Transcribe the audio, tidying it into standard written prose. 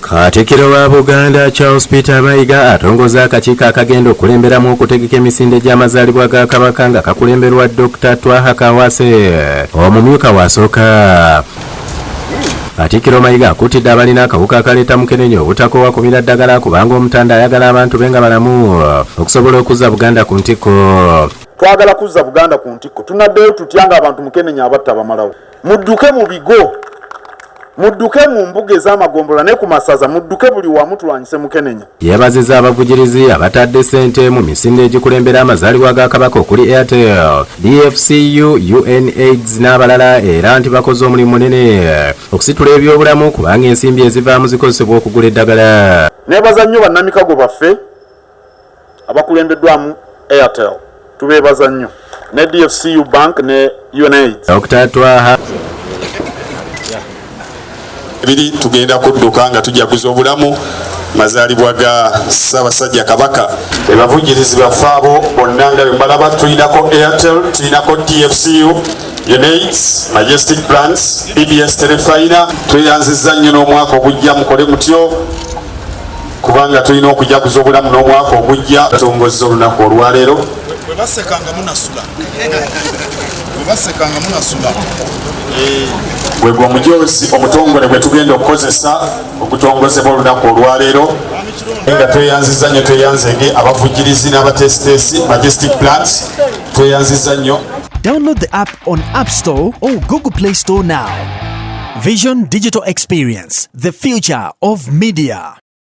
Katikkiro wa Buganda Charles Peter Mayiga atongoza akakiiko akagenda okulemberamu okutegeka emisinde gy'amazaalibwa ga Kabaka nga kakulemberwa Dr. Twaha Kawase omumyuka wasooka. Katikkiro Mayiga akuutidde abalina akawuka akaleeta mukenenya obutakoowa kumira ddagala kubanga Omutanda ayagala abantu be nga balamu okusobola okuzza Buganda ku ntikko. Twagala kuzza Buganda ku ntikko. Tunaddeyo tutya ng'abantu mukenenya abatta bamalawo? Mudduke mu bigo, mudduke mu mbuga ez'amagombolola ne ku masaza, mudduke buli wamu tulwanyise mukenenya. Yeebazizza abavujjirizi abatadde ssente mu misinde egikulembera amazaalibwa ga Kabaka okuli Airtel, DFCU, UNAIDS n'abalala era nti bakoze omulimu munene okusitula ebyobulamu kubanga ensimbi ezivaamu zikozesebwa okugula eddagala. Neebaza nnyo bannamikago baffe abakulembeddwamu Airtel, tubeebaza nnyo ne DFCU Bank ne UNAIDS. Dr. Twaha Biri tugenda kudduka nga tujaguza obulamu mazaalibwa ga Ssaabasajja Kabaka. Ebavujjirizi baffe abo bonna nga bembalaba, tulinako Airtel, tulinako DFCU, UNAIDS, Majestic Brands, BBS Terefayina. Tweyanzizza nnyo n'omwaka ogujja mukole mutyo kubanga tulina okujaguza obulamu n'omwaka ogujja. Tongozza olunaku olwaleero. Bwe basekanga munasula, bwe basekanga munasula. Gwe gwe omujoozi omutongole gwe tugenda okukozesa ogutongozebwa olunaku olwaleero nga tweyanziza nnyo, tweyanzege abavujjirizi n'abateesiteesi Majestic Plants, tweyanziza nnyo. Download the app on App Store or Google Play Store now. Vision Digital Experience, the future of media.